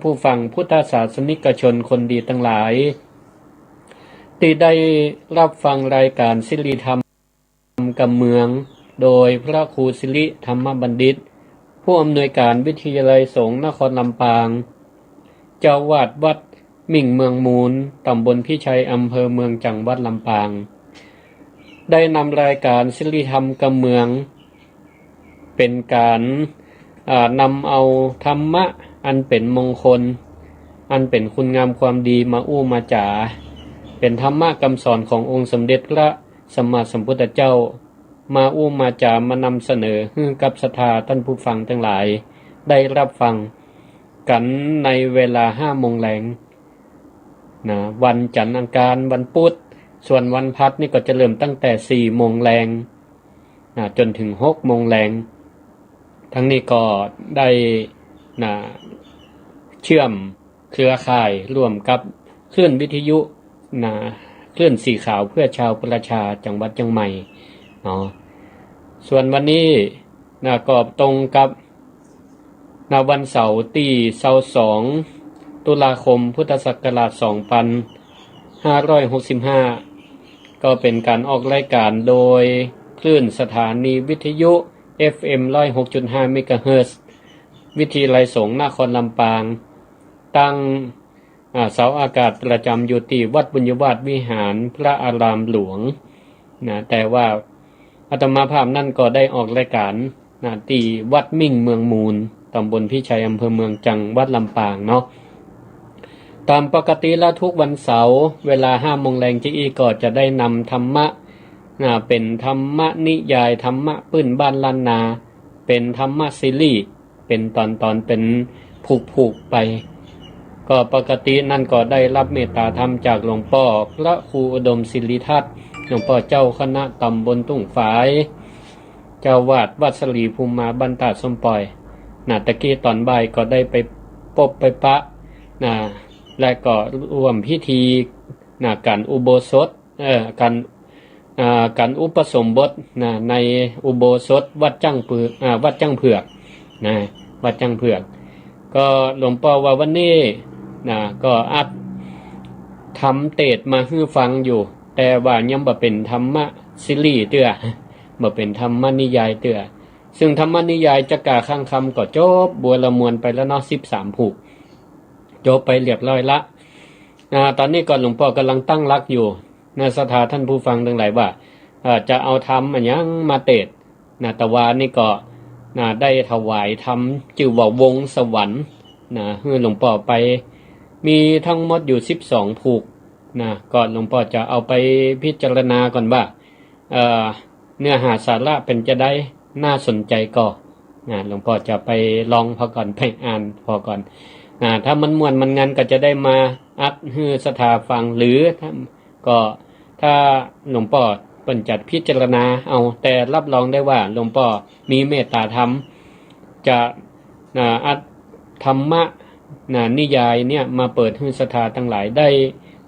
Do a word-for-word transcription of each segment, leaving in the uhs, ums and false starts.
ผู้ฟังพุทธศาสนิกชนคนดีตังหลาย ตี้ได้ฮับฟังรายก๋านสิริธรรมกำเมือง โดยพระครูสิริธรรมบัณฑิต ผู้อำนวยก๋านวิทยาลัยสงฆ์นครลำปาง เจ้าอาวาสวัดมิ่งเมืองมูล ต๋ำบลพิชัย อำเภอเมือง จังหวัดลำปาง ได้นำรายก๋านสิริธรรมกำเมือง เป๋นก๋าน อ่า นำเอาธรรมะอันเป๋นมงคล อันเป๋นคุณงามความดีมาอู้มาจ๋า เป๋นธรรมะกำสอนขององค์สมเด็จพระสัมมาสัมพุทธเจ้า มาอู้มาจ๋า มานำเสนอหื้อกับศรัทธาต้านผู้ฟังตังหลายได้ฮับฟังกั๋นในเวลาห้าโมงแลง นะ วันจันทร์อังคารวันพุธ ส่วนวันพฤหัสนี่ก็จะเริ่มตั้งแต่สี่โมงแลง นะ จ๋นเถิงหกโมงแลง ทั้งนี้ก็ได้ นะ เชื่อมเครือข่ายร่วมกับคลื่นวิทยุ นะ คลื่นสีขาวเพื่อชาวประชา จังหวัดเจียงใหม่ เนาะ ส่วนวันนี้ นะ ก็ตรงกับ นะ วันเสาร์ตี้ซาวสอง ตุลาคม พุทธศักราชสองพันห้าร้อยหกสิบห้า ก็เป๋นก๋านออกรายก๋านโดยคลื่นสถานีวิทยุ เอฟเอ็ม ร้อยหกจุดห้า เมกะเฮิรตซ์ วิทยาลัยสงฆ์นครลำปาง ตั้ง อ่า เสาอากาศประจ๋ำอยู่ตี้วัดบุญญาวาสวิหารพระอารามหลวง นะ แต่ว่าอาตมาภาพนั้นก็ได้ออกรายก๋าน นะ ตี้วัดมิ่งเมืองมูล ต๋ำบลพิชัย อำเภอเมือง จังหวัดลำปางเนาะ ต๋ามปกติแล้วทุกวันเสาร์ เวลาห้าโมงแลงจะอี้ก็จะได้นำธรรมะ นะ เป๋นธรรมนิยาย ธรรมะปื้นบ้านล้านนา เป๋นธรรมสิริ เป๋นต๋อนๆ เป๋นผูกๆ ไป ก็ปกตินั้นก็ได้ฮับเมตตาธรรมจากหลวงป้อพระครูอุดมสิริทัศน์ หลวงป้อเจ้าคณะต๋ำบลตุ้งฝาย เจ้าอาวาสวัดสะหลีภูมิมาบ้านต้าส้มป่อย นะ ตะกี้ต๋อนบ่ายก็ได้ไปปบไปปะ นะ และก็ร่วมพิธี นะ ก๋านอุโบสถ เอ่อ ก๋าน อ่า ก๋านอุปสมบท นะ ในอุโบสถวัดจ๊างเผือก อ่า วัดจ๊างเผือก นะ วัดจ๊างเผือก ก็หลวงป้อว่าวันนี้ นะ ก็อัดธรรมเตสน์มาหื้อฟังอยู่ แต่ว่ายังบ่เป๋นธรรมสิริเตื้อ บ่เป๋นธรรมนิยายเตื้อ ซึ่งธรรมนิยายจักกาข้างคำก็จบบัวละมวลไปแล้วเนาะ สิบสามผูก จบไปเรียบร้อยละ อ่า ต๋อนนี้ก็หลวงป้อก่ำลังตั้งหลักอยู่ นะ ศรัทธาต้านผู้ฟังตังหลายว่า เอ่อ จะเอาธรรมอะหยังมาเตสน์ นะ ตะวานี้ก็ นะ ได้ถวายธรรมจื้อว่าวงสวรรค์ นะ หื้อหลวงป้อไป มีทั้งหมดอยู่สิบสองผูก นะ ก็หลวงป้อจะเอาไปพิจารณาก่อนว่า เอ่อ เนื้อหาสาระเป๋นจาใด น่าสนใจก่อ นะ หลวงป้อจะไปลองผ่อก่อน ไปอ่านผ่อก่อน นะ ถ้ามันม่วนมันงันก็จะได้มาอัดหื้อศรัทธาฟัง หรือถ้า ก็ถ้าหลวงป้อเปิ้นจะพิจารณาเอา แต่ฮับรองได้ว่าหลวงป้อมีเมตตาธรรม จะ นะ อัดธรรมะ นะ นิยายเนี่ยมาเปิดหื้อศรัทธาตังหลายได้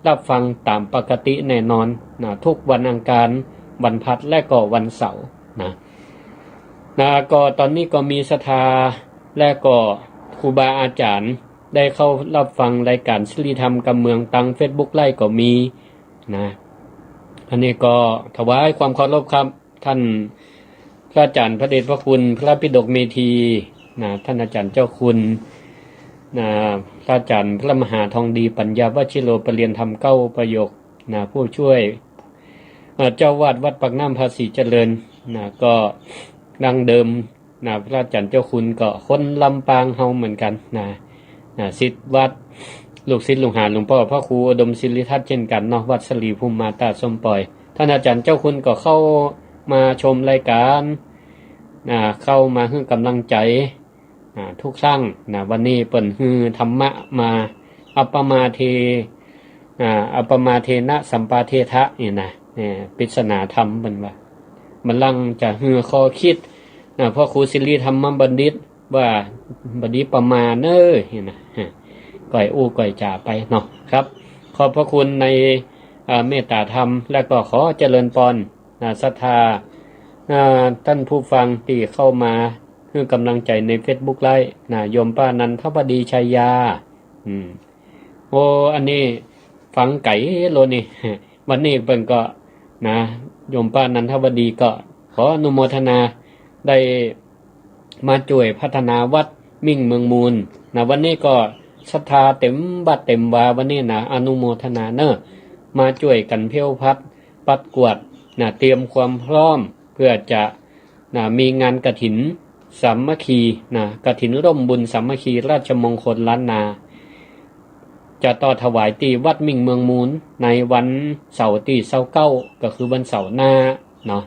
ฮับฟังต๋ามปกติแน่นอน นะ ทุกวันอังคาร วันพฤหัส และก็วันเสาร์ นะ นะ ก็ต๋อนนี้ก็มีศรัทธา และก็ครูบาอาจ๋ารย์ได้เข้าฮับฟังรายก๋านสิริธรรมกำเมืองตางเฟซบุ๊กไลฟ์ก็มี นะ อันนี้ก็ถวายความเคารพครับ ต้านพระอาจ๋ารย์พระเดชพระคุณพระปิฎกเมธี นะ ต้านอาจ๋ารย์เจ้าคุณ นะ พระอาจ๋ารย์พระมหาทองดีปัญญาวชิโร ประเรียนธรรมเก้าประโยค นะ ผู้ช่วย เอ่อ เจ้าอาวาสวัดปากน้ำภาษีเจริญ นะ ก็ดั้งเดิม นะ พระอาจ๋ารย์เจ้าคุณก็คนลำปางเฮาเหมือนกั๋น นะ นะ ศิษย์วัด ลูกศิษย์ลูกหาหลวงป้อพระครูอุดมสิริทัศน์เช่นกั๋นเนาะ วัดสะหลีภูมิมาต้าส้มป่อย ต้านอาจ๋ารย์เจ้าคุณก็เข้ามาชมรายก๋าน นะ เข้ามาหื้อก๋ำลังใจ๋ นะ ทุกครั้ง นะ วันนี้เปิ้นหื้อธรรมะมา อัปปมาเท อ่า อัปปมาเทนะสัมปาเทถะ นี่นะ เนี่ย ปริศนาธรรมเปิ้นว่า บัดหลังจะหื้อข้อคิด นะ พระครูสิริธรรมบัณฑิตว่า บ่ดีประมาเน้อ นี่นะ ก้อยอู้ก้อยจ๋าไปเนาะ ครับ ขอบพระคุณใน เอ่อ เมตตาธรรม และก็ขอเจริญปอน นะ ศรัทธา อ่า ต้านผู้ฟังตี้เข้ามาหื้อก๋ำลังใจ๋ในเฟซบุ๊กไลฟ์ นะ โยมป้านันทวดี ชัยยา อืม โอ้ อันนี้ฟังไก๋โลนี่ วันนี้เปิ้นก็นะ โยมป้านันทวดีก็ขออนุโมทนา ได้มาจ้วยพัฒนาวัดมิ่งเมืองมูลนะ วันนี้ก็ศรัทธาเต็มวัดเต็มวา วันนี้นะ อนุโมทนาเน่อ มาจ้วยกั๋นเพลวพลัด ปัดกวาดนะ เตรียมความพร้อม เพื่อจะ นะ มีงานกฐินสามัคคีนะ กฐินร่วมบุญสามัคคีราชมงคลล้านนา จะต่อถวายตี้วัดมิ่งเมืองมูล ในวันเสาร์ตี้ซาวเก้า ก็คือวันเสาร์หน้าเนาะ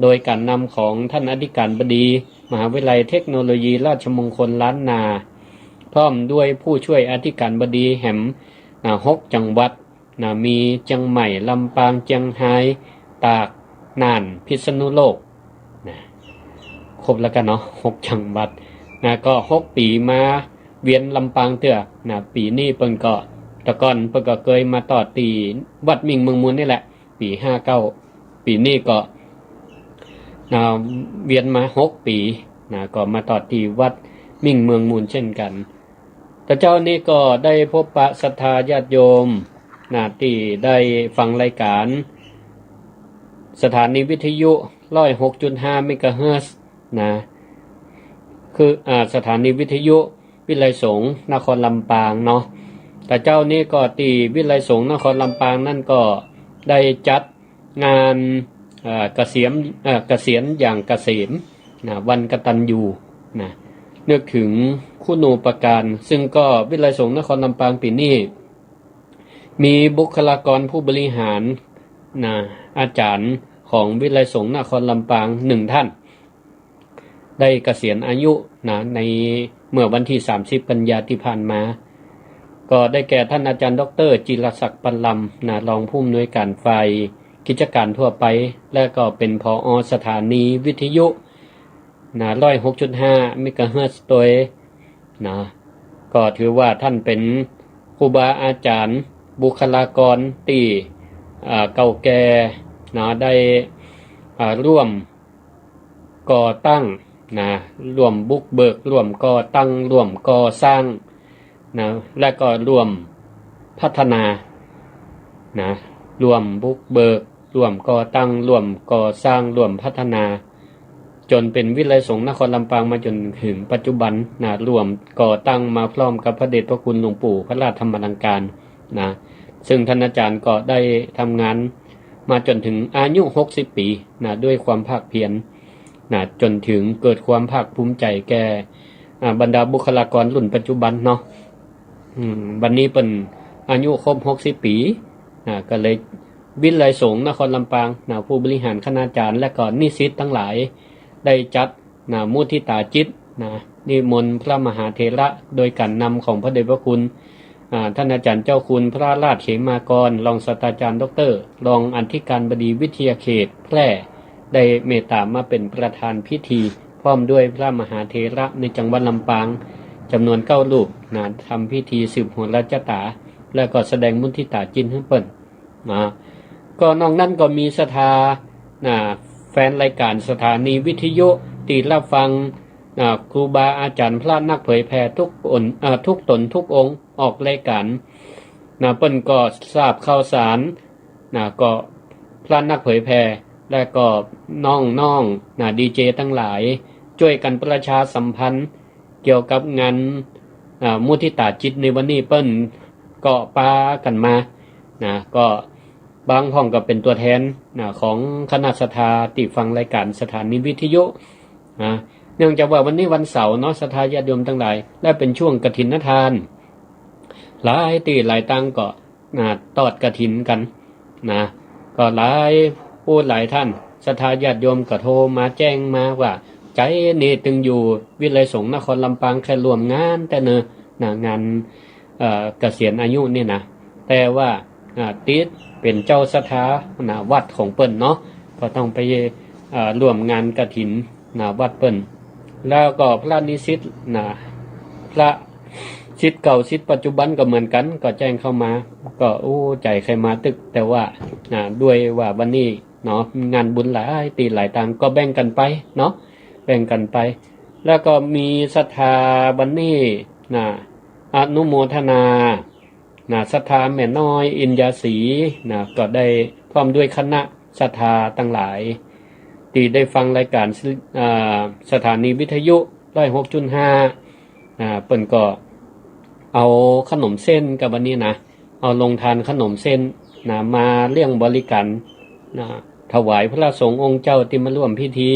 โดยก๋านนำของต้านอธิการบดีมหาวิทยาลัยเทคโนโลยีราชมงคลล้านนา พร้อมด้วยผู้จ้วยอธิการบดีแหมนะ หกจังหวัด นะ มีเจียงใหม่ ลำปาง เจียงฮาย ตาก น่าน พิษณุโลกนะ ครบแล้วกั๋นเนาะ หกจังหวัดนะ ก็หกปี๋มาเวียนลำปางเตื้อนะ ปี๋นี้เปิ้นก็ แต่ก่อนเปิ้นก็เกยมาต่อตี้วัดมิ่งเมืองมูลนี่แหละ ปี๋ห้าเก้า ปี๋นี้ก็นะ เวียนมาหกปี๋นะ ก็มาต่อตี้วัดมิ่งเมืองมูลเช่นกั๋น แต่เจ๊านี้ก็ได้พบปะศรัทธาญาติโยมนะ ตี้ได้ฟังรายก๋านสถานีวิทยุ ร้อยหกจุดห้า เมกะเฮิรตซ์นะ คือ อ่า สถานีวิทยุวิทยาลัยสงฆ์นครลำปางเนาะ แต่เจ๊านี้ก็ตี้วิทยาลัยสงฆ์นครลำปางนั้นก็ได้จัด งาน เอ่อ เกษียณ เอ่อ เกษียณอย่างเกษมนะ วันกตัญญูนะ นึกถึงคุณูปการ ซึ่งก็วิทยาลัยสงฆ์นครลำปางปี๋นี้ มีบุคลากรผู้บริหารนะ อาจ๋ารย์ของวิทยาลัยสงฆ์นครลำปางหนึ่งท่าน ได้เกษียณอายุนะ ในเมื่อวันตี้สามสิบกันยาตี้ผ่านมา ก็ได้แก่ต้านอาจ๋ารย์ด็อกเตอร์จิรศักดิ์ ปันลำนะ รองผู้อำนวยก๋านฝ่ายกิจก๋านทั่วไป และก็เป๋น ผอ สถานีวิทยุนะ ร้อยหกจุดห้า เมกะเฮิรตซ์ตวยนะ ก็ถือว่าต้านเป๋นครูบาอาจ๋ารย์ บุคลากรตี้ อ่า เก่าแก่นะ ได้ อ่า ร่วม ก่อตั้งนะ ร่วมบุกเบิก ร่วมก่อตั้ง ร่วมก่อสร้างนะ และก็ร่วมพัฒนานะ ร่วมบุกเบิก ร่วมก่อตั้ง ร่วมก่อสร้าง ร่วมพัฒนา จ๋นเป๋นวิทยาลัยสงฆ์นครลำปางมาจ๋นเถิงปัจจุบันนะ ร่วมก่อตั้งมาพร้อมกับพระเดชพระคุณหลวงปู่พระราชธรรมาลังการ นะ ซึ่งต้านอาจ๋ารย์ก็ได้ทำงานมาจ๋นเถิงอายุหกสิบปี๋นะ ด้วยความภาคเพียรนะ จ๋นเถิงเกิดความภาคภูมิใจ๋แก่ อ่า บรรดาบุคลากรรุ่นปัจจุบันเนาะ อืม วันนี้เปิ้นอายุครบหกสิบปี๋นะ ก็เลยวิทยาลัยสงฆ์นครลำปางนะ ผู้บริหารคณาจ๋ารย์และก็นิสิตตังหลายได้จัด นะ มุทิตาจิตนะ นิมนต์พระมหาเถระโดยก๋านนำของพระเดชพระคุณ อ่า ต้านอาจ๋ารย์เจ้าคุณพระราชเขมากร รองศาสตราจ๋ารย์ด็อกเตอร์ รองอธิการบดีวิทยาเขตแพร่ ได้เมตต๋ามาเป๋นประธานพิธี พร้อมด้วยพระมหาเถระในจังหวัดลำปางจ๋ำนวนเก้ารูปนะ ทำพิธีสืบโหราชะต๋า และก็แสดงมุทิตาจิตหื้อเปิ้น นะ ก็นอกนั้นก็มีศรัทธา นะ แฟนรายก๋านสถานีวิทยุตี้รับฟัง นะ ครูบาอาจ๋ารย์พระนักเผยแผ่ทุกองค์ เอ่อ ทุกต๋นทุกองค์ออกรายก๋าน นะ เปิ้นก็ทราบข่าวสาร นะ ก็พระนักเผยแผ่ และก็น้องๆ นะ ดีเจตังหลาย จ้วยกั๋นประชาสัมพันธ์ เกี่ยวกับงาน อ่า มุทิตาจิตในวันนี้เปิ้นก็ปากั๋นมา นะ ก็บางพ่องก็เป๋นตั๋วแทน นะ ของคณะศรัทธาตี้ฟังรายก๋านสถานีวิทยุ นะ เนื่องจากว่าวันนี้วันเสาร์เนาะ ศรัทธาญาติโยมตังหลาย และเป๋นช่วงกฐินทาน หลายตี้หลายตังก็ นะ ตอดกฐินกั๋น นะ ก็หลายผู้หลายต้าน ศรัทธาญาติโยมก็โทรมาแจ้งมาว่า ใจ๋นี่ตึงอยู่วิทยาลัยสงฆ์นครลำปาง ใค่ร่วมงานแต๊เน่อ นะ งาน เอ่อ เกษียณอายุนี่นะ แต่ว่า อ่า ติดเป๋นเจ้าศรัทธา นะ วัดของเปิ้นเนาะ ก็ต้องไป เอ่อ ร่วมงานกฐิน นะ วัดเปิ้น แล้วก็พระนิสิต นะ พระศิษย์เก่าศิษย์ปัจจุบันก็เหมือนกั๋น ก็แจ้งเข้ามา ก็ โอ้ ใจ๋ใค่มาตึก แต่ว่า อ่า ด้วยว่าวันนี้เนาะ งานบุญหลายตี้หลายตัง ก็แบ่งกั๋นไปเนาะ แบ่งกั๋นไป แล้วก็มีศรัทธาวันนี้ นะ อนุโมทนา นะ ศรัทธาแม่น้อยอินยาสี นะ ก็ได้พร้อมด้วยคณะศรัทธาตังหลาย ตี้ได้ฟังรายก๋าน อ่า สถานีวิทยุ ร้อยหกจุดห้า อ่า เปิ้นก็เอาขนมเส้นกับวันนี้นะ เอาโรงทานขนมเส้นนะ มาเลี้ยงบริการนะ ถวายพระสงฆ์องค์เจ้าตี้มาร่วมพิธี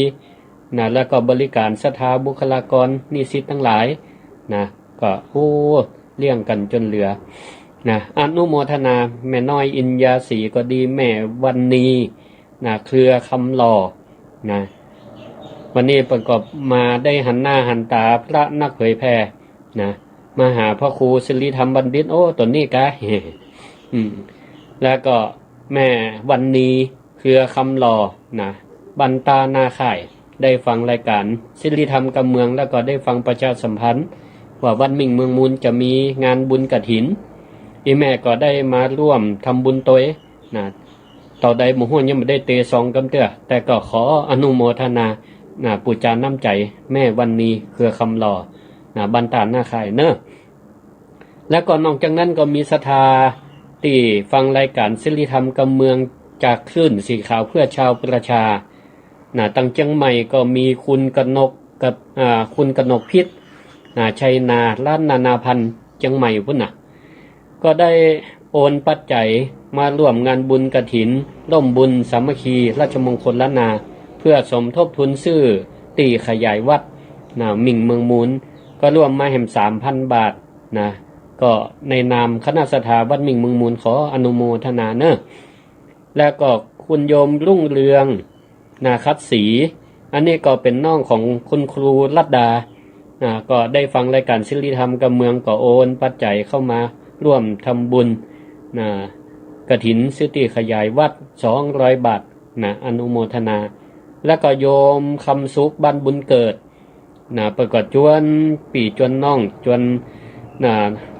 นะ แล้วก็บริการศรัทธาบุคลากรนิสิตตังหลายนะ ก็ โอ้ เลี้ยงกั๋นจ๋นเหลือนะ อนุโมทนา แม่น้อยอินยาสีก็ดี แม่วันนีนะ เครือคำหล่อนะ วันนี้เปิ้นก็มาได้หันหน้าหันต๋าพระนักเผยแผ่นะ มาหาพระครูสิริธรรมบัณฑิต โอ้ ต๋นนี้กะ อืม แล้วก็แม่วันนี เครือคำหล่อนะ บ้านต้านาข่าย ได้ฟังรายก๋านสิริธรรมกำเมือง แล้วก็ได้ฟังประชาสัมพันธ์ ว่าวัดมิ่งเมืองมูลจะมีงานบุญกฐิน อี่แม่ก็ได้มาร่วมทำบุญตวยนะ เต้าใดบ่ฮู้ ยังบ่ได้เตะซองกำเตื้อ แต่ก็ขออนุโมทนานะ ปู๋จาน้ำใจ๋แม่วันนี เครือคำหล่อนะ บ้านต้านาข่ายเนาะ แล้วก็นอกจากนั้นก็มีศรัทธาตี้ฟังรายก๋านสิริธรรมกำเมืองจากคลื่นสีขาวเพื่อชาวประชานะ ตังเจียงใหม่ก็มีคุณกนกกับ อ่า คุณกนกพิษนะ ชัยนา ร้านนานาพันธ์ เจียงใหม่ปู้นนะ ก็ได้โอนปัจจัยมาร่วมงานบุญกฐิน ร่มบุญสามัคคีราชมงคลล้านนา เพื่อสมทบทุนซื้อตี้ขยายวัดนะ มิ่งเมืองมูล ก็ร่วมมาแหมสามพันบาท นะ ก็ในนามคณะศรัทธาวัดมิ่งเมืองมูลขออนุโมทนาเนาะ แล้วก็คุณโยมรุ่งเรือง นาคัดศรี อันนี้ก็เป๋นน้องของคุณครูรัตดา นะ ก็ได้ฟังรายก๋านสิริธรรมกำเมืองก็โอนปัจจัยเข้ามาร่วมทำบุญ นะ กฐินซื้อตี้ขยายวัด สองร้อยบาท นะ อนุโมทนา แล้วก็โยมคำสุขบ้านบุญเกิด นะ เปิ้นก็จวนปี้จวนน้อง จวน นะ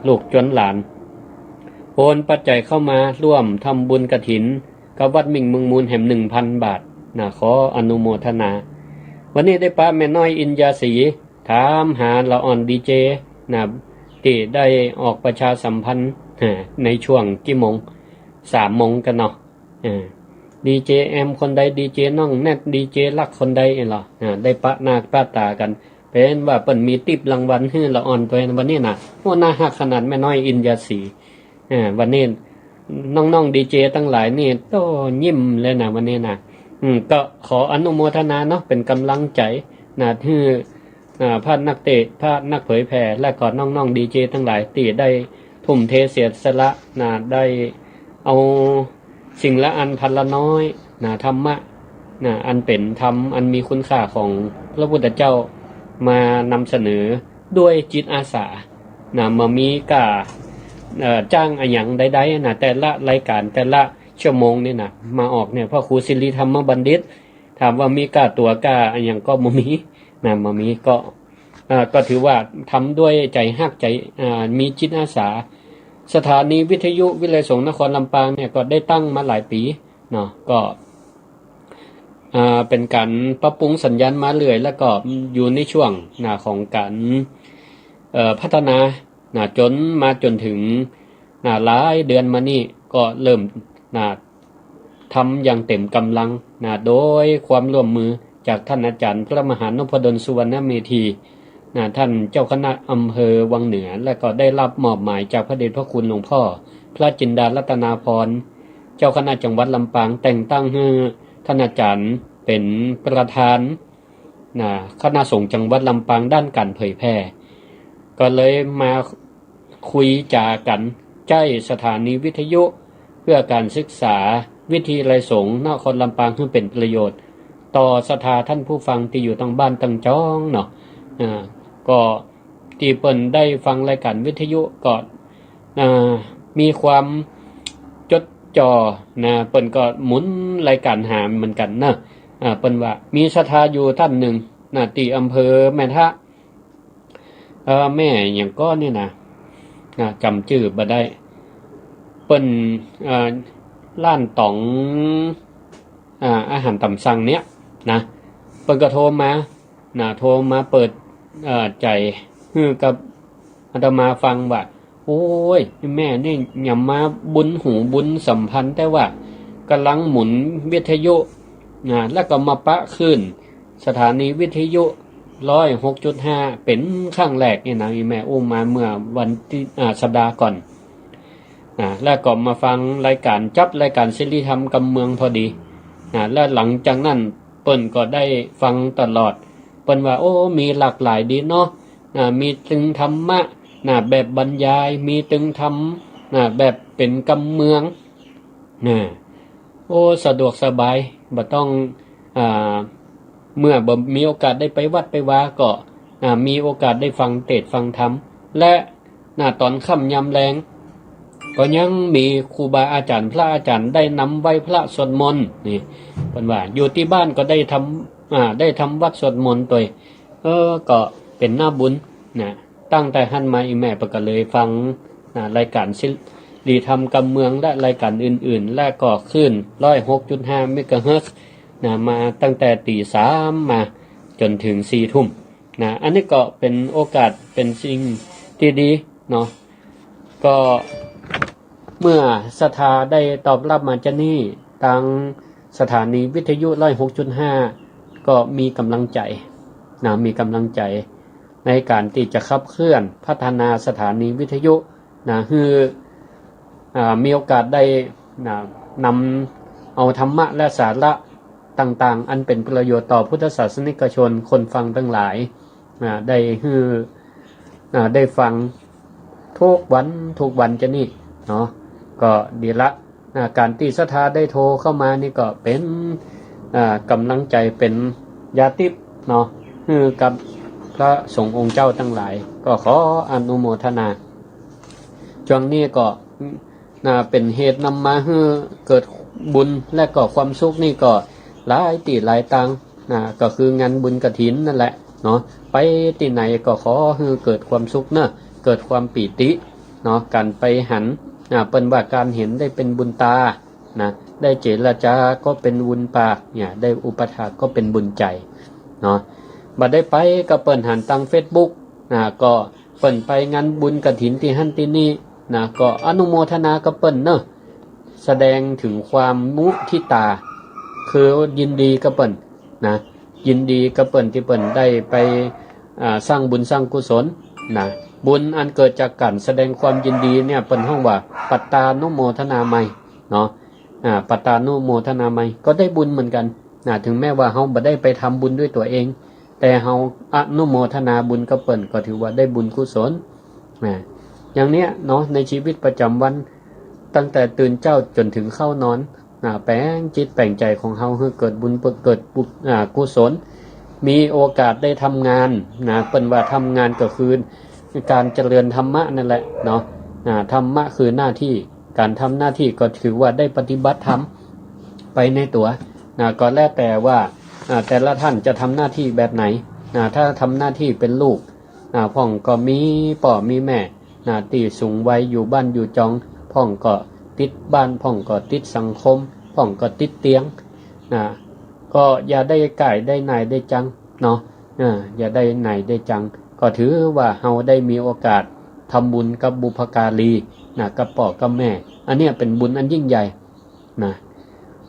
ลูกจวนหลาน โอนปัจจัยเข้ามาร่วมทำบุญกฐินกับวัดมิ่งเมืองมูลแหมหนึ่งพันบาท นะ ขออนุโมทนา วันนี้ได้ปะแม่น้อยอินยาสี ถามหาละอ่อนดีเจ นะ ตี้ได้ออกประชาสัมพันธ์ ฮะ ในช่วงกี่โมง สามโมงกั๋นเนาะ เออ ดีเจแอมคนใด ดีเจน้องแนท ดีเจลักคนใดเองเหรอ อ่า ได้ปะหน้าปะต๋ากั๋น เป๋นว่าเปิ้นมีติ๊บรางวัลหื้อละอ่อนตวยวันนี้นะ โอ้ น่าฮักขนาดแม่น้อยอินยาสี อ่า วันนี้น้องๆดีเจตังหลายนี่โต้ยิ้มเลยนะวันนี้นะ อืม ก็ขออนุโมทนาเนาะ เป๋นก๋ำลังใจ๋นะ หื้อ อ่า พระนักเตะ พระนักเผยแผ่ และก็น้องๆดีเจตังหลายตี้ได้ทุ่มเทเสียสละนะ ได้เอาสิ่งละอันพันละน้อยนะ ธรรมะนะ อันเป๋นธรรมอันมีคุณค่าของพระพุทธเจ้ามานำเสนอด้วยจิตอาสานะ บ่มีก้า เอ่อ จ้างอะหยังใดๆนะ แต่ละรายก๋านแต่ละชั่วโมงนี่นะ มาออกเนี่ย พระครูสิริธรรมบัณฑิต ถามว่ามีก้าตั๋วก้าอะหยังก็บ่มีนะ บ่มี ก็ อ่า ก็ถือว่าทำด้วยใจ๋ฮักใจ๋ อ่า มีจิตอาสา สถานีวิทยุวิทยาลัยสงฆ์นครลำปางเนี่ยก็ได้ตั้งมาหลายปี๋เนาะ ก็ อ่า เป๋นก๋านปรับปรุงสัญญาณมาเรื่อย แล้วก็อยู่ในช่วงนะของก๋าน เอ่อ พัฒนานะ จ๋นมาจ๋นเถิงนะ หลายเดือนมานี่ก็เริ่มนะ ทำอย่างเต็มก๋ำลังนะ โดยความร่วมมือจากท่านอาจ๋ารย์พระมหานพดลสุวรรณเมธีนะ ท่านเจ้าคณะอำเภอวังเหนือ และก็ได้รับมอบหมายจากพระเดชพระคุณหลวงพ่อพระจินดารัตนาภรณ์ เจ้าคณะจังหวัดลำปาง แต่งตั้งหื้อท่านอาจ๋ารย์เป๋นประธานนะ คณะสงฆ์จังหวัดลำปางด้านก๋านเผยแผ่ ก็เลยมา คุยจ๋ากั๋น ใจ๊สถานีวิทยุเพื่อการศึกษาวิทยาลัยสงฆ์นครลำปางหื้อเป๋นประโยชน์ ต่อศรัทธาท่านผู้ฟังตี้อยู่ตังบ้านตังจ้องเนาะ อ่า ก็ตี้เปิ้นได้ฟังรายก๋านวิทยุก็ อ่า มีความจดจ่อนะ เปิ้นก็หมุนรายก๋านหาเหมือนกั๋นเนาะ อ่า เปิ้นว่ามีศรัทธาอยู่ต้านหนึ่งนะ ตี้อำเภอแม่ทะ เอ่อ แม่หยังก่อนี่นะ นะ จ๋ำจื้อบ่ได้ เปิ้น เอ่อ ร้านต๋อง อ่า อาหารต๋ามสั่งเนี่ยนะ เปิ้นก็โทรมา นะ โทรมาเปิด เอ่อ ใจ๋หื้อกับ อาตมาฟังว่า โอ้ย แม่นี่หย่ำมาบุญหูบุญสัมพันธ์ แต่ว่ากำลังหมุนวิทยุนะ แล้วก็มาปะคลื่นสถานีวิทยุร้อยหกจุดห้า เป๋นครั้งแรกนี่นะ อี่แม่อู้มาเมื่อวันตี้ อ่า สัปดาห์ก่อนนะ แล้วก็มาฟังรายก๋าน จั๊บรายก๋านเสรีธรรมกำเมืองพอดีนะ แล้วหลังจากนั้นเปิ้นก็ได้ฟังตลอด เปิ้นว่า โอ้ มีหลากหลายดีเนาะ อ่า มีตึงธรรมะนะ แบบบรรยาย มีตึงธรรมนะ แบบเป๋นกำเมืองนะ โอ้ สะดวกสบาย บ่ต้อง อ่า เมื่อบ่มีโอกาสได้ไปวัดไปวาก็ อ่า มีโอกาสได้ฟังเตสน์ฟังธรรม และนะ ต๋อนค่ำยามแลง ก็ยังมีครูบาอาจ๋ารย์ พระอาจ๋ารย์ได้นำไหว้พระสวดมนต์นี่ เปิ้นว่าอยู่ตี้บ้านก็ได้ทำ อ่า ได้ทำวัตรสวดมนต์ตวย เออ ก็เป๋นหน้าบุญนะ ตั้งแต่หั้นมาอี่แม่เปิ้นก็เลยฟังนะ รายก๋านเสรีธรรมกำเมืองและรายก๋านอื่นๆ และก็คลื่นร้อยหกจุดห้าเมกะเฮิรตซ์นะ มาตั้งแต่ตี๋สามมาจ๋นเถิงสี่ทุ่มนะ อันนี้ก็เป๋นโอกาส เป๋นสิ่งตี้ดีเนาะ ก็เมื่อศรัทธาได้ตอบฮับมาจานี่ ตางสถานีวิทยุร้อยหกจุดห้า ก็มีก๋ำลังใจ๋นะ มีก๋ำลังใจ๋ในก๋านตี้จะขับเคลื่อนพัฒนาสถานีวิทยุนะ หื้อ อ่า มีโอกาสได้นะ นำเอาธรรมะและสาระต่างๆ อันเป๋นประโยชน์ต่อพุทธศาสนิกชน คนฟังตังหลาย อ่า ได้หื้อ อ่า ได้ฟังทุกวัน ทุกวันจานี่เนาะ ก็ดีละ อ่า ก๋านตี้ศรัทธาได้โทรเข้ามานี่ก็เป๋น อ่า ก๋ำลังใจ๋ เป๋นยาทิพย์เนาะ หื้อกับพระสงฆ์องค์เจ้าตังหลาย ก็ขออนุโมทนา จ้วงนี้ก็ นะ เป๋นเหตุนำมาหื้อเกิดบุญและก็ความสุขนี่ก็หลายตี้หลายตางนะ ก็คืองานบุญกฐินนั่นแหละเนาะ ไปตี้ไหนก็ขอหื้อเกิดความสุขเนาะ เกิดความปีติเนาะ ก๋านไปหันนะ เปิ้นว่าก๋านหันได้เป๋นบุญต๋านะ ได้เจรจาก็เป๋นบุญปากเนี่ย ได้อุปถากก็เป๋นบุญใจ๋เนาะ บ่ได้ไปก็เปิ้นหันตางเฟซบุ๊กนะ ก็ เปิ้นไปงานบุญกฐินตี้หั้นตี้นี่นะ ก็อนุโมทนากับเปิ้นเนาะ แสดงเถิงความมุทิตา คือยินดีกับเปิ้นนะ ยินดีกับเปิ้นตี้เปิ้นได้ไป อ่า สร้างบุญสร้างกุศลนะ บุญอันเกิดจากก๋านแสดงความยินดีเนี่ย เปิ้นฮ้องว่าปัตตานุโมทนาไมยเนาะ อ่า ปัตตานุโมทนาไมย ก็ได้บุญเหมือนกั๋นนะ เถิงแม้ว่าเฮาบ่ได้ไปทำบุญด้วยตั๋วเอง แต่เฮาอนุโมทนาบุญกับเปิ้นก็ถือว่าได้บุญกุศลนะ อย่างเนี้ยเนาะ ในชีวิตประจ๋ำวัน ตั้งแต่ตื่นเจ๊าจ๋นเถิงเข้านอนนะ แป๋งจิตแป๋งใจ๋ของเฮาหื้อเกิดบุญ เกิดบุญ อ่า กุศล มีโอกาสได้ทำงานนะ เปิ้นว่าทำงานก็คือก๋านเจริญธรรมะนั่นแหละเนาะ อ่า ธรรมะคือหน้าตี้ ก๋านทำหน้าตี้ก็ถือว่าได้ปฏิบัติธรรมไปในตั๋วนะ ก็แล้วแต่ว่า อ่า แต่ละต้านจะทำหน้าตี้แบบไหนนะ ถ้าทำหน้าตี้เป๋นลูก อ่า พ่องก็มีป้อมีแม่นะ ตี้สูงวัยอยู่บ้านอยู่จอง พ่องก็ติดบ้าน พ่องก็ติดสังคม พ่องก็ติดเตียงนะ ก็อย่าได้ก่ายได้หน่ายได้จังเนาะ อ่า อย่าได้หน่ายได้จัง ก็ถือว่าเฮาได้มีโอกาสทำบุญกับบุพการีนะ กับป้อกับแม่ อันเนี้ยเป๋นบุญอันยิ่งใหญ่นะ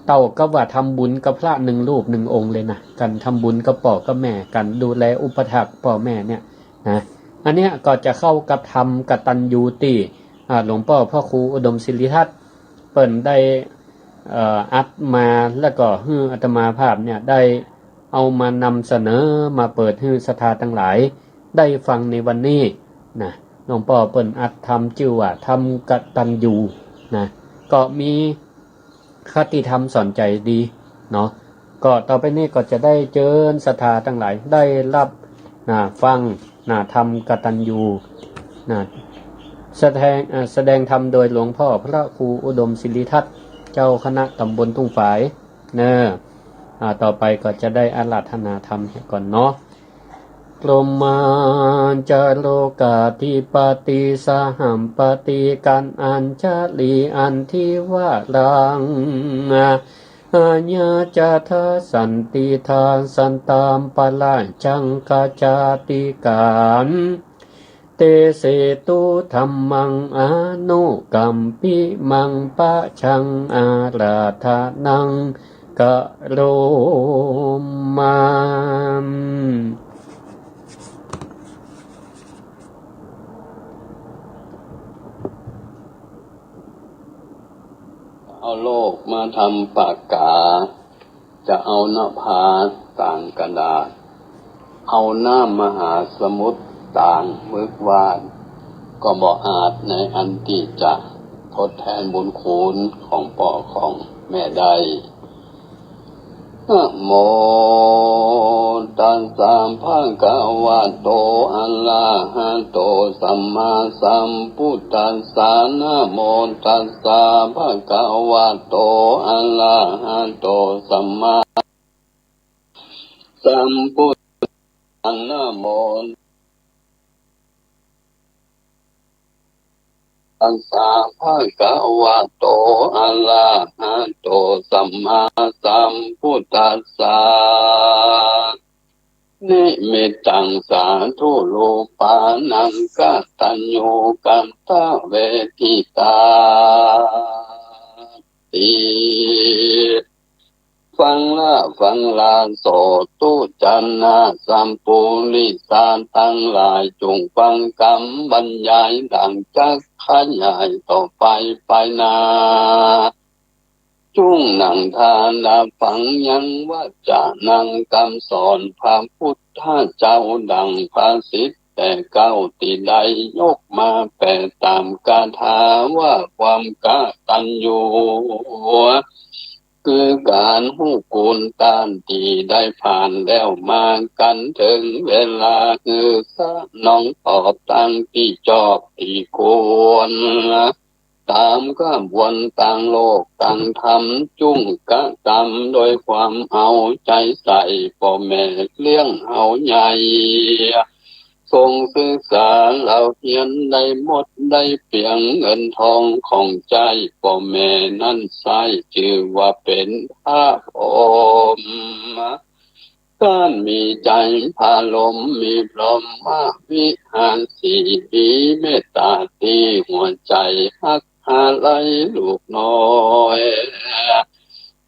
เต้ากับว่าทำบุญกับพระหนึ่งรูปหนึ่งองค์เลยนะ ก๋านทำบุญกับป้อกับแม่ ก๋านดูแลอุปถัมภ์ป้อแม่เนี่ยนะ อันเนี้ยก็จะเข้ากับธรรมกตัญญูตี้ อ่า หลวงป้อพระครูอุดมศิริทัศน์ เปิ้นได้ เอ่อ อัดมา แล้วก็หื้ออาตมาภาพเนี่ยได้เอามานำเสนอ มาเปิดหื้อศรัทธาตังหลายได้ฟังในวันนี้นะ หลวงป้อเปิ้นอัดธรรมจื้อว่าธรรมกตัญญูนะ ก็มีคติธรรมสอนใจ๋ดีเนาะ ก็ต่อไปนี้ก็จะได้เจิญศรัทธาตังหลายได้ฮับนะ ฟังนะ ธรรมกตัญญูนะ แสดง อ่า แสดงธรรมโดยหลวงป้อพระครูอุดมศิริทัศน์ เจ้าคณะต๋ำบลทุ่งฝายเนาะ อ่า ต่อไปก็จะได้อาราธนาธรรมหื้อก่อนเนาะ พรหมาจาโรกาธิปติสหัมปติกัณอัญชลีอันทิวารัง อาญาจาทาสันติทาสันตามปะราชังกาจาติกัณ เตเสตุ ธัมมัง อนุกัมปิมัง ปะชัง อาราธนัง กะโรมะ เอาโลกมาทำปากกา จะเอานภาต่างกระดาษ เอาน้ำมหาสมุทรต่างหมึกวาด ก็บ่อาจในอันตี้จะทดแทนบุญคุณของป้อของแม่ได้ นะโม ตัสสะ ภะคะวะโต อะระหะโต สัมมาสัมพุทธัสสะ นะโม ตัสสะ ภะคะวะโต อะระหะโต สัมมาสัมพุทธัสสะ นะโม ตัสสะ ภะคะวะโต อะระหะโต สัมมาสัมพุทธัสสะ นิมิตตัง สาธุ รูปานัง กตัญญู กตเวทิตาติ ฟังละฟังละ โสตุจนะสัปปุริสะตังหลาย จุ่งฟังกำบรรยายดั่งจักขยายต่อไปไปหน้า จุ่งนั่งทานะฟังยังวจนังกำสอนพระพุทธเจ้าดั่งภาษิต แต่เก้าตี้ได้ยกมาแปลต๋ามคาถาว่าความกตัญญู คือก๋านฮู้คุณต้านตี้ได้ผ่านแล้วมา กันเถิงเวลาหื้อสนองตอบตางตี้จอบตี้ควร ต๋ามขบวนตางโลกตางธรรม จุ่งกระตำโดยความเอาใจ๋ใส่ ป้อแม่เลี้ยงเฮาใหญ่ ส่งศึกษาเล่าเฮียนได้หมดได้เปียง เงินทองของใจ๊ป้อแม่นั้นใส้ จื้อว่าเป๋นพระพรหม ต้านมีใจ๋ผาลม มีพรหมวิหารสี่ มีเมตต๋าตี้หัวใจ๋ฮัก อาลัยลูกน้อย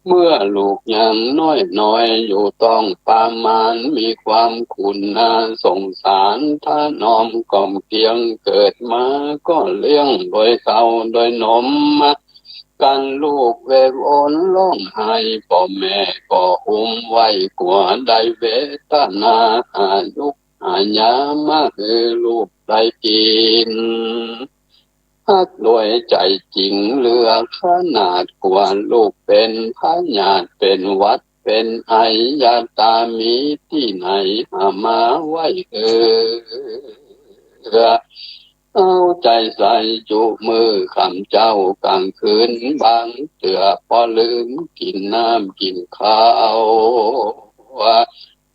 เมื่อลูกยังน้อยๆ อยู่ต๊องปามาร มีความขุนนาสงสาร ถนอมกล่อมเกลี้ยง เกิดมาก็เลี้ยงโดยข้าวโดยนม กันลูกเววอนร้องไห้ ป้อแม่ก็อุ้มไว้ กั๋วได้เวทนา หายุกหายามาหื้อลูกได้กิ๋น ฮักโดยใจ๋จริงเหลือขนาด กั๋วลูกเป๋นพยาธิเป๋นหวัดเป๋นไอ ยาต๋ามีตี้ไหนหามาไว้หื้อ เอาใจ๋ใส่จุมื้อค่ำเจ๊ากลางคืน บางเตื้อป้อลืมกิ๋นน้ำกิ๋นข้าว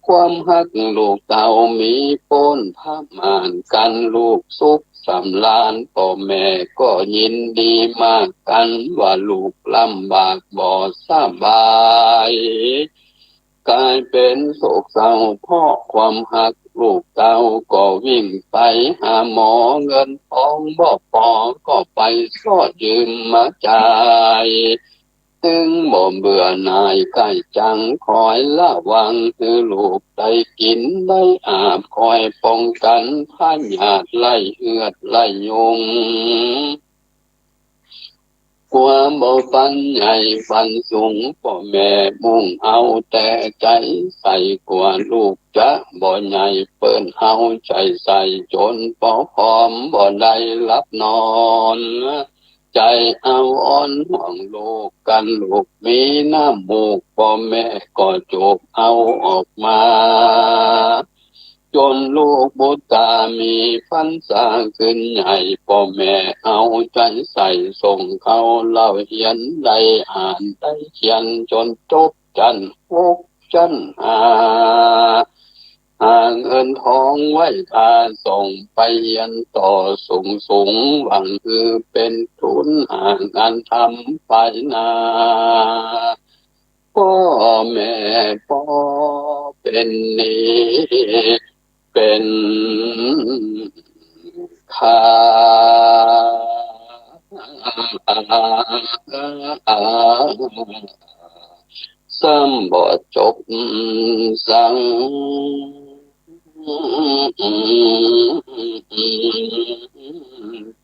ความฮักลูกเต้ามีป๊นประมาณ กันลูกสุขสำราญ ป้อแม่ก็ยินดีมาก กันว่าลูกลำบากบ่สบาย ก๋ายเป๋นโศกเศร้าเพราะความฮัก ลูกเต้าก็วิ่งไปหาหมอ เงินทองบ่ปอก็ไปซอดยืมมาจ่าย ตึงบ่เบื่อหน่ายใก้จัง คอยระวังหื้อลูกได้กิ๋นได้อาบ คอยป้องกันพยาธิไล่เอือดไล่ยุง กั๋วบ่ฝันใหญ่ฝันสูง ป้อแม่มุ่งเอาแต่ใจ๋ใส่ กั๋วลูกจะบ่ใหญ่ เปิ้นเอาใจ๋ใส่จ๋นป้อผอมบ่ได้หลับนอน ใจ๋อาวรณ์ห่วงลูก กันลูกมีน้ำมูก ป้อแม่ก็จูบเอาออกมา จ๋นลูกบุตรามีพรรษาขึ้นใหญ่ ป้อแม่เอาใจ๋ใส่ส่งเข้าเล่าเฮียน ได้อ่านได้เขียนจ๋นจบจั้นหกจั้นห้า หาเงินทองไว้พาส่งไปเฮียนต่อสูงๆ หวังคือเป๋นทุนหาอันทำไปหน้า ป้อแม่ป้อเป๋นหนี้เป๋น ข้า ซ้ำบ่จบสัง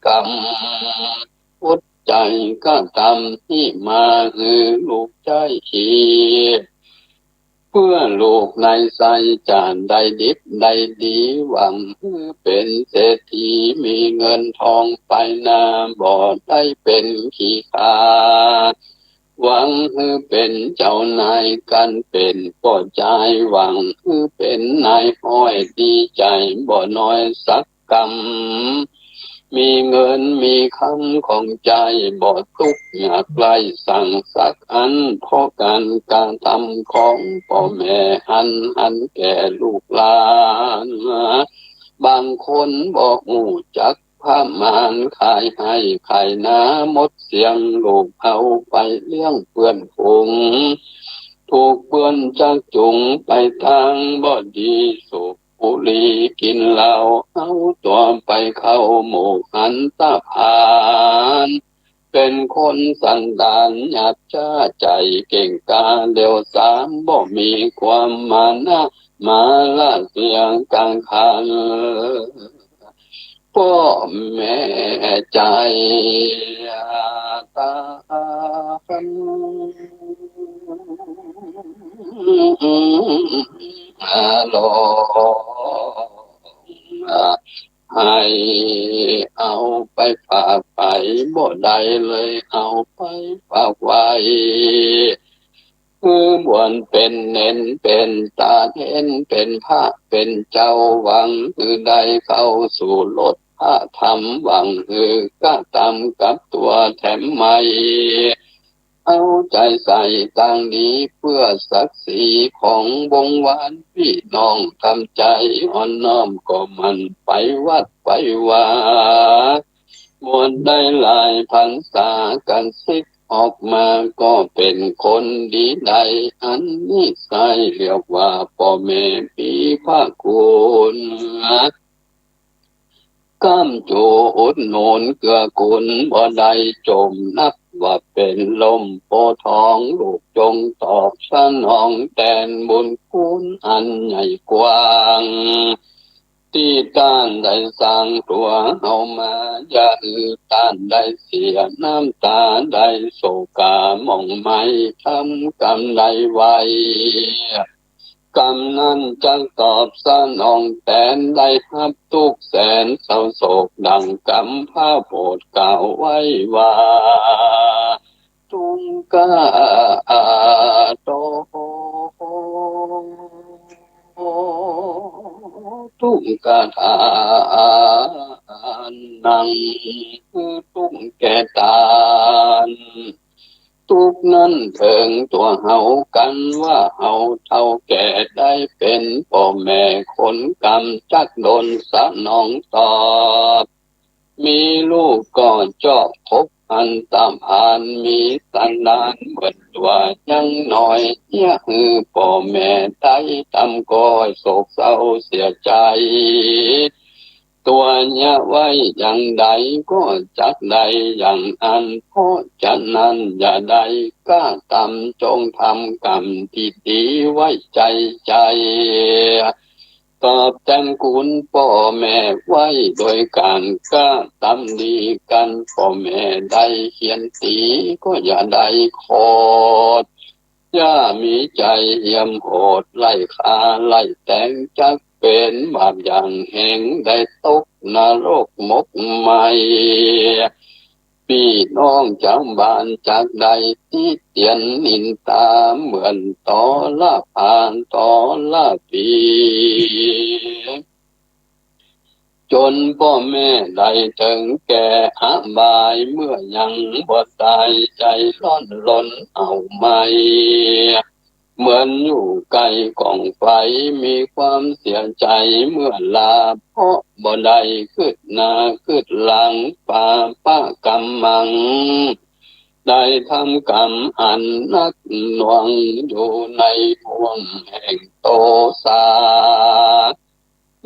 กรรม อุดจัยกระทำนี้มาหื้อลูกใจ๊ เปื้อลูกในใส่จะได้ดิบได้ดี หวังหื้อเป๋นเศรษฐีมีเงินทองไปหน้า บ่ได้เป๋นขี้ข้า หวังหื้อเป๋นเจ้านายกั๋นเป๋นป้อจาย หวังหื้อเป๋นนายฮ้อยดีใจ๋บ่น้อยสักกำ มีเงินมีคำของใจ๊ บ่ตุ๊กข์ยากไร้สังสักอัน เพราะก๋านกระทำของป้อแม่อันหันแก่ลูกหลาน บางคนบ่ฮู้จักประมาณ ขายไฮ่ขายนาหมดเสี้ยง ลูกเอาไปเลี้ยงเปื้อนฝูง ถูกเปื้อนจักจูงไปตางบ่ดี สูบบุหรี่กิ๋นเหล้า เอาตั๋วไปเข้าหมู่อันธพาล เป๋นคนสันดานหยาบจ๊า ใจ๋เก่งก้าเหลวซาม บ่มีความมานะมาละเสียกังขัน ป้อแม่ใจ๋ตา ลอง ไฮ่เอาไปฝากใผบ่ได้เลย เอาไปฝากไว้ คือบวชเป๋นเณรเป๋นตาเณร เป๋นพระเป๋นเจ้า หวังหื้อได้เข้าสู่รสพระธรรม หวังหื้อกระทำกับตั๋วแถมใหม่ เอาใจ๋ใส่ตางดี เปื้อศักดิ์ศรีของวงศ์วานปี้น้อง ทำใจ๋อ่อนน้อม ก็หมั่นไปวัดไปวา บวชได้หลายพรรษากั๋นสิก ออกมาก็เป๋นคนดีได้ อันนี้ใจ้เรียกว่าป้อแม่มีพระคุณ ก้ำจูอุดหนุนเกื้อกูลบ่ได้จม นับว่าเป๋นล่มโพธิ์ทอง ลูกจงตอบสนองแตนบุญคุณอันใหญ่กว้าง ตี้ต้านได้สร้างตั๋วเฮามา อย่าหื้อต้านได้เสียน้ำต๋า ได้โศกาหมองไหม้ ทำกรรมได้ไว กรรมนั้นจักตอบสนองแตน ได้ฮับตุ๊กข์แสนเศร้าโศก ดังกำพร้าโปรดกล่าวไว้ว่า ทุกขาโต ทุกขทานัง คือตุ๊กข์แก่ต้าน ตุ๊กข์นั้นเถิงตั๋วเฮา กั๋นว่าเฮาเฒ่าแก่ได้เป๋นป้อแม่คนกำ จักดลสนองตอบ มีลูกก็จอกพบอันธพาล มีสันดานเหมือนตั๋วยังน้อย เยียะหื้อป้อแม่ได้ทำก้อยโศกเศร้าเสียใจ๋ ตั๋วเยียะไว้อย่างใดก็จักได้อย่างอั้น เพราะฉะนั้นอย่าได้กระทำ จงทำกรรมตี้ดีไว้ใจ๋ใจ๋ ตอบแตนคุณป้อแม่ไว้โดยก๋านกระทำดีกั๋น ป้อแม่ได้เฆียนตี๋ก็อย่าได้โขด อย่ามีใจ๋เหี่ยมโหด ไล่ฆ่าไล่แตง จักเป๋นบาปอย่างแฮง ได้ตกนรกหมกไหม้ ปี้น้องจาวบ้านจักได้ติเตียนนินตา เหมือนตอละพานตอละปี จ๋นป้อแม่ได้เถิงแก่อบาย เมื่อยังบ่ต๋ายใจ๋ร้อนรนเอาไหม้ เหมือนอยู่ใก้ก๋องไฟ มีความเสียใจ๋เมื่อลา เพราะบ่ได้กึ๊ดหน้ากึ๊ดหลัง ปาปะกัมมัง ได้ทำกรรมอันหนักหน่วง อยู่ในห้วงแห่งโตสา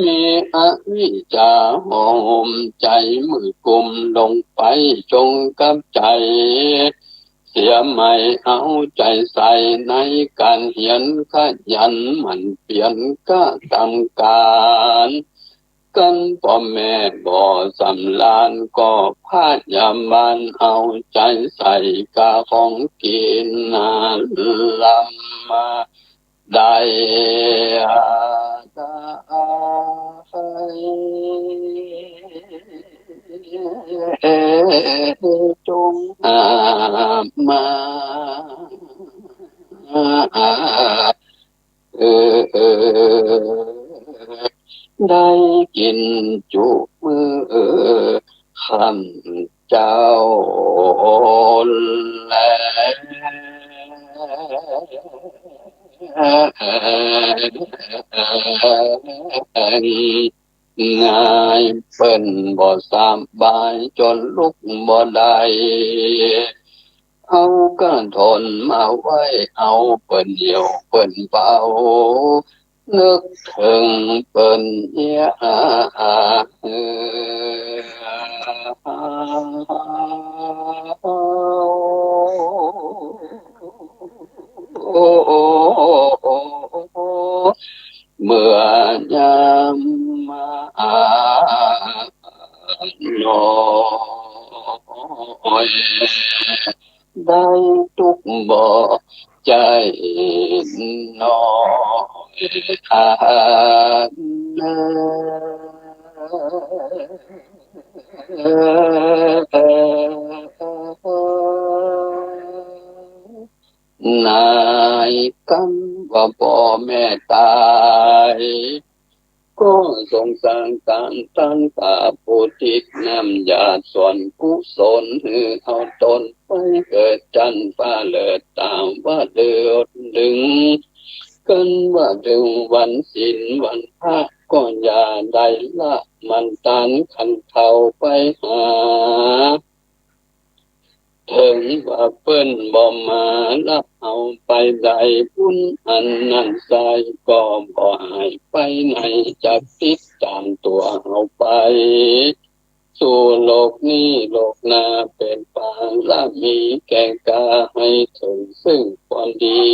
มีอวิชชาห่อหุ้มใจ๋มืดกุมลงไป จงกลับใจ๋เสียใหม่ เอาใจ๋ใส่ในก๋านเฮียน ขยันหมั่นเปียรกระตำก๋าน กันป้อแม่บ่สำราญ ก็พยาบาลเอาใจ๋ใส่ กาของกิ๋นนาลำมา ได้จงหาบมา เออ เออ ได้กิ๋นจุมื้อค่ำเจ๊าแล นายเปิ้นบ่สบายจ๋นลุกบ่ได้ เอากระถนมาไว้ เอาเปิ้นเยี่ยวเปิ้นเป๋า นึกเถิงเปิ้นเยียะ เมื่อยามมาน้อย ได้ตุ๊กข์บ่ใจ้น้อย นายกันว่าป้อแม่ต๋าย ก็สงสารต๋าน ต๋านกราบอุทิศน้ำหยาดส่วนกุศล หื้อเอาต๋นไปเกิดจั้นฟ้าเลิศตาวดึง กันว่าเถิงวันศีลวันพระ ก็อย่าได้ละหมั้นต๋าน คันเฒ่าไปหา เถิงว่าเปิ้นบ่มารับเอาไปได้ บุญอันนั้นไส้ก็บ่หายไปไหน จักติดต๋ามตั๋วเฮาไป สู่โลกนี้โลกหน้า เป๋นปาระมีแก่ก้า หื้อเถิงซึ่งความดี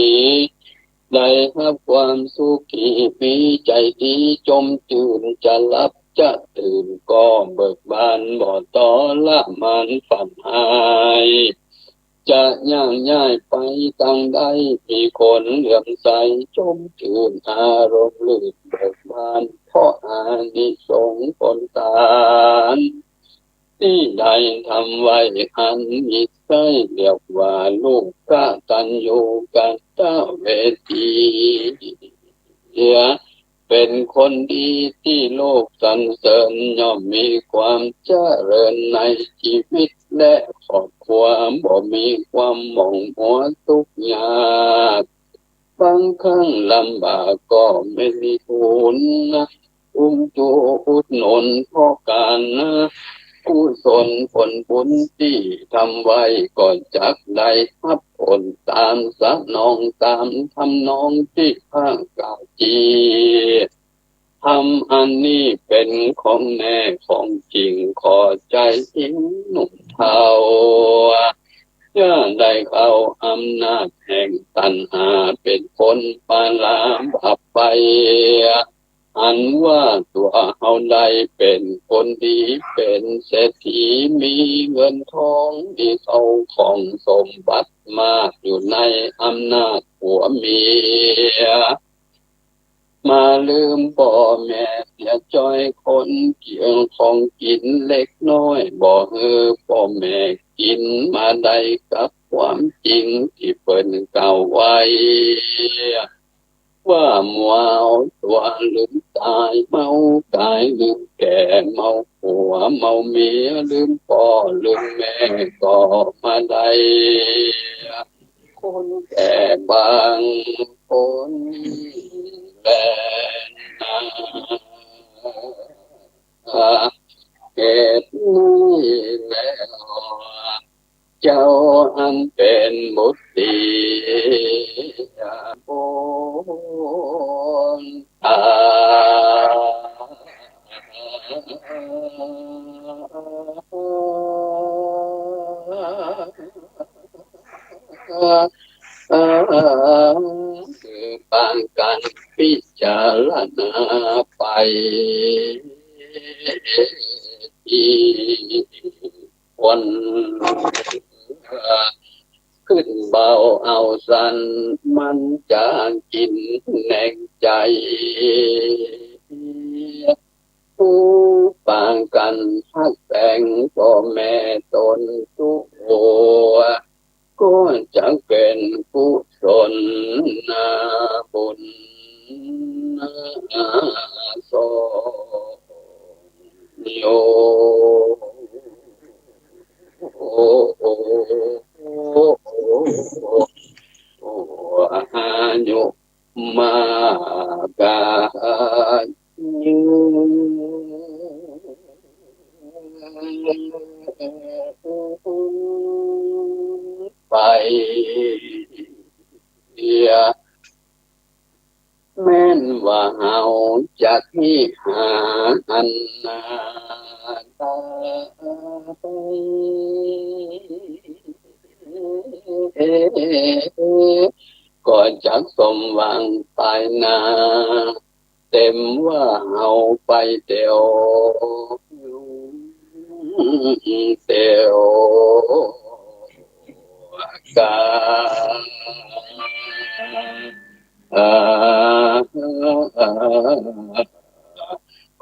ได้ฮับความสุขี มีใจ๋ดีจมจื้น จะหลับจะตื่นก็เบิกบาน บ่ทรมานฝันฮ้าย จะย่างย้ายไปตางใด มีคนเหลื่อมใสจมจื้น อารมณ์ลื่นเบิกบาน เพราะอานิสงส์ผลตาน ตี้ได้ทำไว้อันมีไส้ เรียกว่าลูกกตัญญูกตเวที เป๋นคนดีตี้โลกสรรเสริญ ย่อมมีความเจริญในจีวิตและครอบครัว บ่มีความหมองหัวตุ๊กข์ยาก บางครั้งลำบากก็ไม่มีทุน อุ้มจุอุดหนุน เพราะก๋านกุศลผลบุญตี้ทำไว้ ก็จักได้ฮับผลต๋ามสนอง ต๋ามทำนองตี้ข้ากล่าวจี ธรรมอันนี้เป๋นของแน่ของจริง ขอใจ๋หญิงหนุ่มเฒ่า อย่าได้เข้าอำนาจแห่งตัณหา เป๋นคนปาราบาปไป อันว่าตั๋วเฮาได้เป๋นคนดี เป๋นเศรษฐี มีเงินทอง มีเข้าของสมบัติมาก อยู่ในอำนาจผัวเมีย มาลืมป้อแม่เสียจ้อย คนเกี่ยวของกิ๋นเล็กน้อย บ่หื้อป้อแม่กิ๋น มาได้กับความจริงตี้เปิ้นกล่าวไว้ ว่ามัวตั๋วลืมต๋าย เมากายลืมแก่ เมาผัวเมาเมีย ลืมป้อลืมแม่ก็มาได้ คนแก่บางคนแลนา เหตุนี้แล เจ้าอันเป๋นบุตรีบุญตา คือปางกันพิจารณาไป ที่ควร ขึ้นเบาเอาสัน มันจะกิ๋นแหนงใจ๋ ผู้ปางกันฮักแป๋งป้อแม่ต๋นตั๋ว ก็จะเป๋นกุศลนาบุญนาสงโย อายุ มากายืนไป แม่นว่าเฮาจักหาอันนาได้ ก็จักสมหวังไปนา เต็มว่าเฮาไปเตียว เตียวกา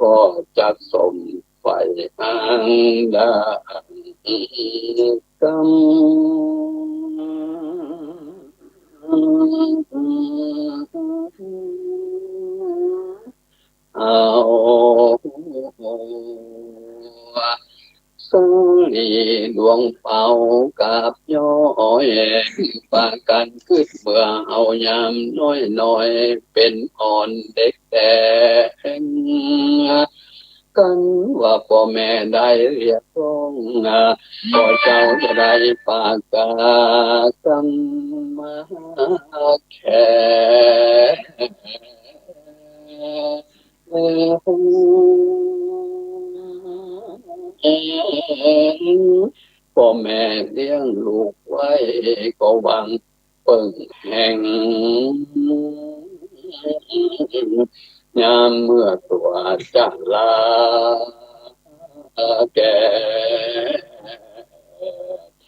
ก็จักสมใฝ่อันดังกำ เอาสาลีดวงเปล่ากาบย้อย ปากั๋นกึ๊ดเปื้อเอายามน้อยๆ เป๋นอ่อนเด็กแดง กั๋นว่าป้อแม่ได้เรียกร้อง ป้อเจ้าจะได้ปากากั๋นมาแค่ ป้อแม่เลี้ยงลูกไว้ ก็หวังเปิ้งแห่ง ยามเมื่อตั๋วจะลาแก่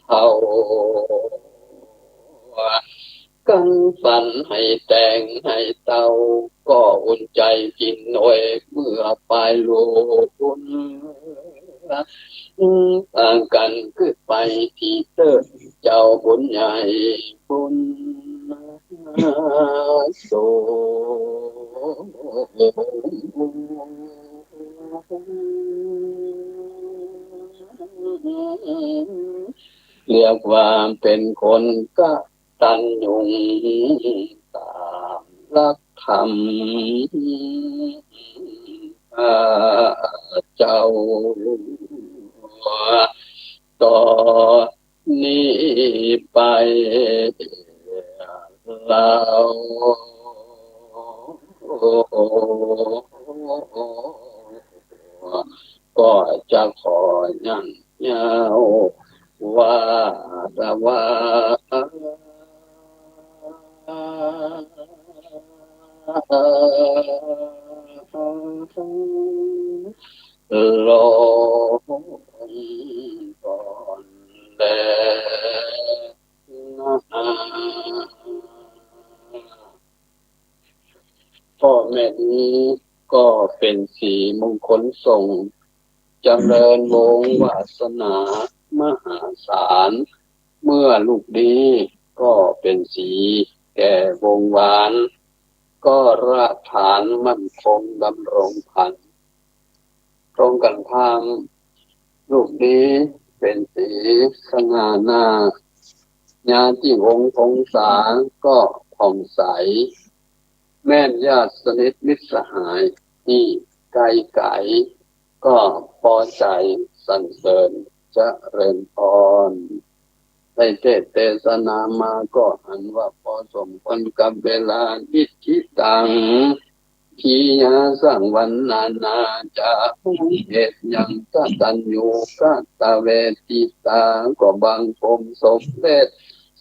เฒ่า กั๋นฝันหื้อแต่งหื้อเต้า ก็อุ่นใจ๋กิ๋นโอยเมื่อปายลูก ปากั๋นกึ๊ดไปตี้เต๊อะ เจ้าบุญใหญ่บุญสูง เรียกว่าเป๋นคนกะ ตัญญูต๋ามหลักธรรม ข้าเจ้า ต่อนี้ไป เฮา ก็จะขอยั้งยาว ว่าแต่ว่า ลงก่อนแลนะ ก็แม่นนี้ก็เป๋นสีมงคลส่ง จำเริญวงวาสนามหาศาล เมื่อลูกดีก็เป๋นสีแก่วงวาน ก็รากฐานมั่นคงดำรงพัน ตรงกันข้าม ลูกดีเป๋นสีสง่าหน้า ญาติวงศ์พงศาก็ผ่องใส แม่นญาติสนิทมิตรสหายตี้ใก้ไก๋ ก็ปอใจ๋สรรเสริญเจริญพร ได้เตสน์เตสนามาก็หันว่าปอสมควรกับเวลา อิทธิตัง กิริยาสังวรรณนา จะเหตุยังกตัญญูกตเวทิตา ก็บังคมสมเด็จ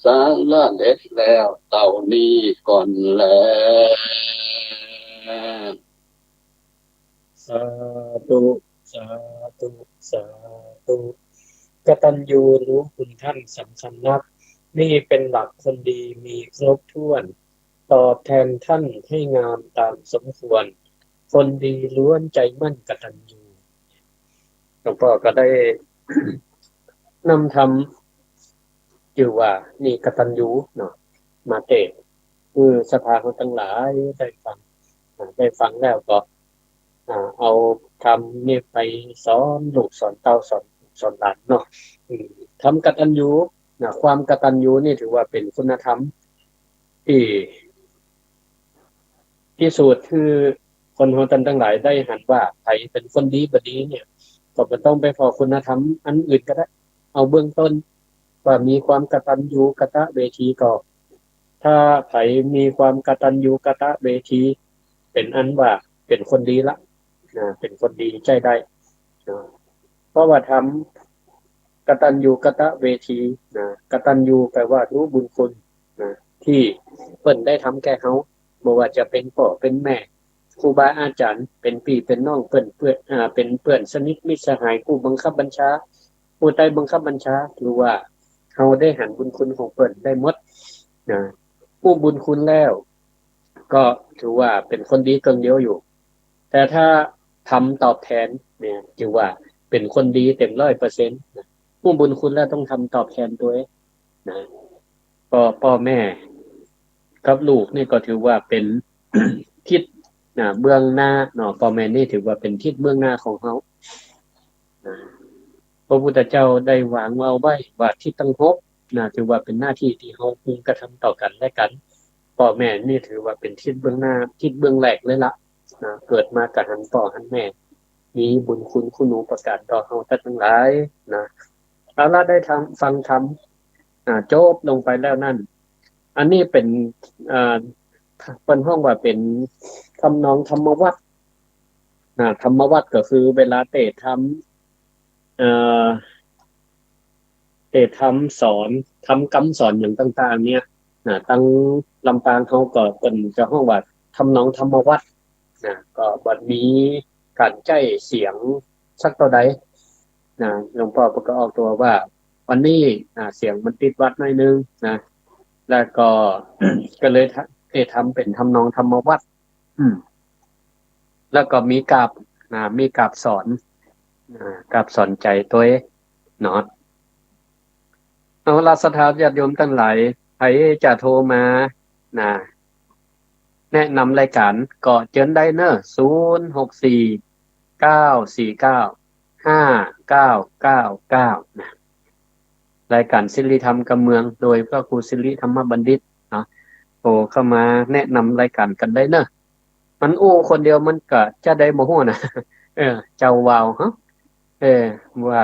สารเด็จแล้วเต้านี้ก่อนแล สาธุ สาธุ สาธุ กตัญญูรู้คุณท่านสำคัญนัก นี่เป็นหลักคนดีมีครบถ้วน ตอบแทนท่านให้งามตามสมควร คนดีล้วนใจมั่นกตัญญู หลวงป้อก็ได้นำธรรม จื้อว่านี่กตัญญูเนาะ มาเตศน์ คือศรัทธาเฮาตังหลายได้ฟัง อ่า ได้ฟังแล้วก็ อ่า เอาธรรมนี่ไปสอนลูกสอนเต้า สอน สอนหลานเนาะ อืม ธรรมกตัญญูนะ ความกตัญญูนี่ถือว่าเป๋นคุณธรรมตี้ ตี้สุด คือคนเฮาตันตังหลายได้หันว่าใผเป๋นคนดีบ่ดีเนี่ย ก็บ่ต้องไปผ่อคุณธรรมอันอื่นก็ได้ เอาเบื้องต้นว่ามีความกตัญญูกตเวทีก็ ถ้าใผมีความกตัญญูกตเวที เป๋นอันว่าเป๋นคนดีละนะ เป๋นคนดีใจ๊ได้นะ เพราะว่าธรรมกตัญญูกตเวทีนะ กตัญญูแปลว่ารู้บุญคุณนะ ตี้เปิ้นได้ทำแก่เฮา บ่ว่าจะเป๋นป้อเป๋นแม่ ครูบาอาจ๋ารย์ เป๋นปี้เป๋นน้อง เปิ้นเปื้อน อ่า เป๋นเปื้อนสนิทมิตรสหาย ผู้บังคับบัญชา ผู้ใต้บังคับบัญชา ถือว่าเฮาได้หันบุญคุณของเปิ้นได้หมดนะ ฮู้บุญคุณแล้ว ก็ถือว่าเป๋นคนดีเกิ่งเดียวอยู่ แต่ถ้าธรรมตอบแทนเนี่ย ถือว่าเป๋นคนดีเต็มร้อยเปอร์เซ็นต์นะ ฮู้บุญคุณแล้วต้องธรรมตอบแทนตวยนะ ก็ป้อแม่กับลูกนี่ก็ถือว่าเป๋น ทิศนะ เบื้องหน้าเนาะ ป้อแม่นี่ถือว่าเป๋นทิศเบื้องหน้าของเฮานะ พระพุทธเจ้าได้วางเอาไว้ว่าทิศตังหกนะ ถือว่าเป๋นหน้าตี้ตี้เฮาพึงกระทำต่อกั๋นและกั๋น ป้อแม่นี่ถือว่าเป๋นทิศเบื้องหน้า ทิศเบื้องแรกเลยละนะ เกิดมาก็หันป้อหันแม่ มีบุญคุณคุณูปการต่อเฮาตันตังหลายนะ เอาละ ได้ธรรม ฟังธรรม อ่า จบลงไปแล้วนั้น อันนี้เป๋น อ่า เปิ้นฮ้องว่าเป๋นทำนองธรรมวัตรนะ ธรรมวัตรก็คือเวลาเตศน์ธรรม เอ่อ เตศน์ธรรมสอน ธรรมกำสอนอย่างต่างๆ เนี่ยนะ ตังลำปางเฮาก็เปิ้นจะฮ้องว่าทำนองธรรมวัตรนะ ก็บ่มีก๋านใจ๊เสียงสักเต้าใดนะ หลวงป้อเปิ้นก็ออกตั๋วว่าวันนี้นะ เสียงมันติดวัตรหน้อยนึ่งนะ แล้วก็ ก็เลยทำ เตศน์ธรรมเป๋นทำนองธรรมวัตร อืม แล้วก็มีกาบนะ มีกาบสอนนะ กาบสอนใจ๋ตวยเนาะ เอาละ ศรัทธาญาติโยมตังหลาย ใผจะโทรมานะ แนะนำรายก๋านก็เจิญได้เน่อ ศูนย์ หก สี่ เก้า สี่ เก้า ห้า เก้า เก้า เก้า นะ รายก๋านสิริธรรมกำเมือง โดยพระครูสิริธรรมบัณฑิตเนาะ โทรเข้ามาแนะนำรายก๋านกั๋นได้เน่อ มันอู้คนเดียวมันก็จะได้บ่ฮู้นะ เออ เจ้าว่าว ฮะ เออ ว่า